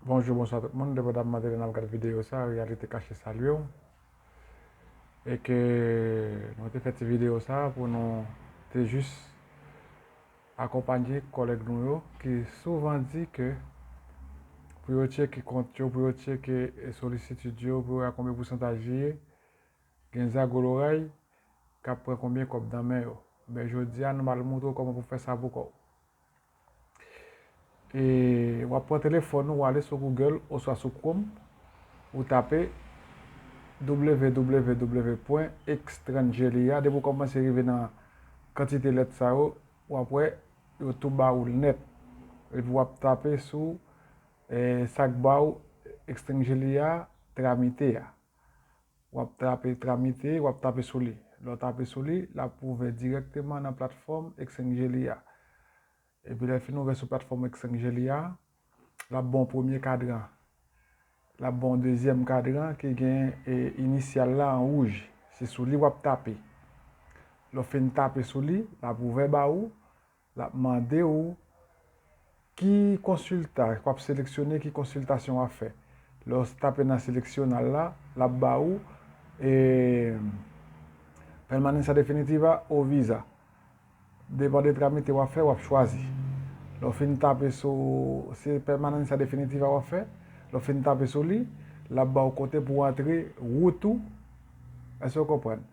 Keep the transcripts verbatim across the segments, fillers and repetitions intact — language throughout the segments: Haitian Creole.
Bonjou, bonswa tout moun. Depandaman de lè n ap gad videyo sa, Reyalite Kache salye w. E ke nou te fè ti videyo sa pou nou te jis akonpanye kòlèg nou yo ki souvan di ke pou yo tcheke kont yo, pou yo tcheke solisitid yo, pou yo wè konbyen pousantaj li ye, gen zago loray k ap pran konbyen kòb nan men yo. Men jodi a, nou pral montre w kòman pou fè sa pou kò w. E w ap pran telefòn ou, w ale sou Google oswa sou Chrome, ou tape w w w pwen extrangelia. Depi w kòmanse rive nan kantite lèt sa yo, w ap wè yo tou ba ou l nèt. Epi w ap tape sou, eh, sa k ba w extrangelia tramite a. W ap tape tramite, w ap tape sou li. Lè w tape sou li, l ap ouvè dirèkteman nan platfòm extrangelia. Epi lè l fin ouvè sou platfòm extrangelia, l ap ba w premye kadran. L ap ba w dezyèm kadran ki gen, e, inisyal la an wouj. Se sou li w ap tape. Lè w fin tape sou li, l ap ouvè ba ou, l ap mande w ki konsilta, w ap seleksyone ki konsiltasyon w ap fè. Lè w tape nan seleksyonal la, l ap ba ou, e, permanencia definitiva o visa. Depann de tramite w ap fè, w ap chwazi. Lè w fin tape sou, se permanencia definitiva w ap fè, lè w fin tape sou li, l ap ba w kote pou w antre wout ou. Èske w konprann?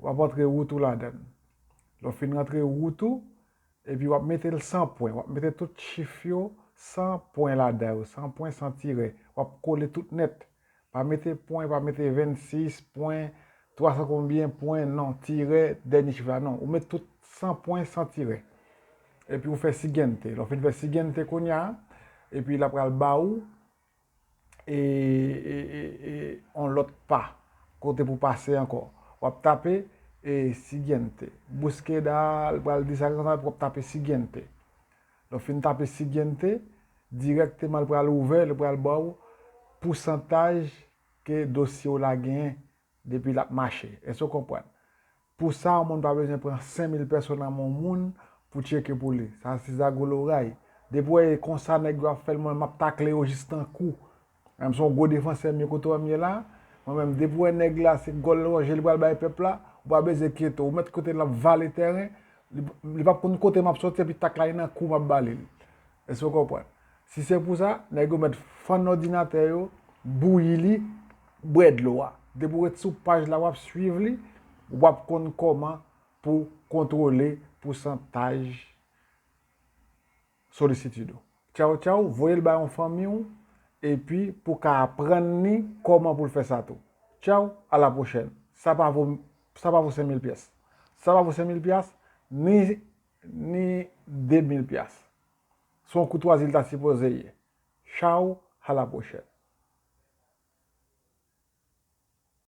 W ap antre wout ou ladan l. Lè w fin rantre wout ou, epi w ap mete l san pwen. W ap mete tout chif yo san pwen ladan yo, san pwen, san tirè. W ap kole tout nèt. Pa mete pwen, pa mete vennsis pwen, twa san konbyen pwen, non, tirè, dènye chif la, non. Ou met tout san pwen, san tirè. Epi ou fè siguiente. Lè w fin fè siguiente kounye a, epi l ap pral ba ou, e, e, e, e, on lòt pa, kote pou pase ankò. W ap tape, e, siguiente. Búsqueda, l pral di sa konsa, epi w ap tape siguiente. Lè w fin tape siguiente, dirèkteman l pral ouvè, l pral ba w pousantaj ke dosye w la genyen depi l ap mache. Èske w konprann? Pou sa, yon moun pa bezwen pran senk mil pèso nan men yon moun pou tcheke pou li. Sa se zago loray. Depi w wè e konsa nèg yo ap fè l, mwen m ap takle yo jis nan kou. Mwen menm se yon gwo defansè m ye kote w wè m ye la. Mwen menm, depi w wè nèg la se gòl wanje li pral bay pèp la, ou pa bezwen enkyete w. Ou mèt kote l ap vale tèren, li, li p ap konn kote m ap soti epi tak la li nan kou m ap ba li l. Èske w konprann? Si se pou sa, nèg yo mèt fann òdinatè yo, bouyi li, bwè dlo a. Depi w ret sou paj la, w ap swiv li, w ap konn kòman pou kontwole pousantaj solisitid ou. Tchaw, tchaw, voye l bay yon fanmi w, epi pou w ka aprann li kòman pou l fè sa tou. Tchaw, a la pwochèn. Sa pa vo, sa pa vo senk mil pyès. Sa pa vo senk mil pyès, ni, ni de mil pyès. Se yon koutwazi l ta sipoze ye. Tchaw, a la pwochèn.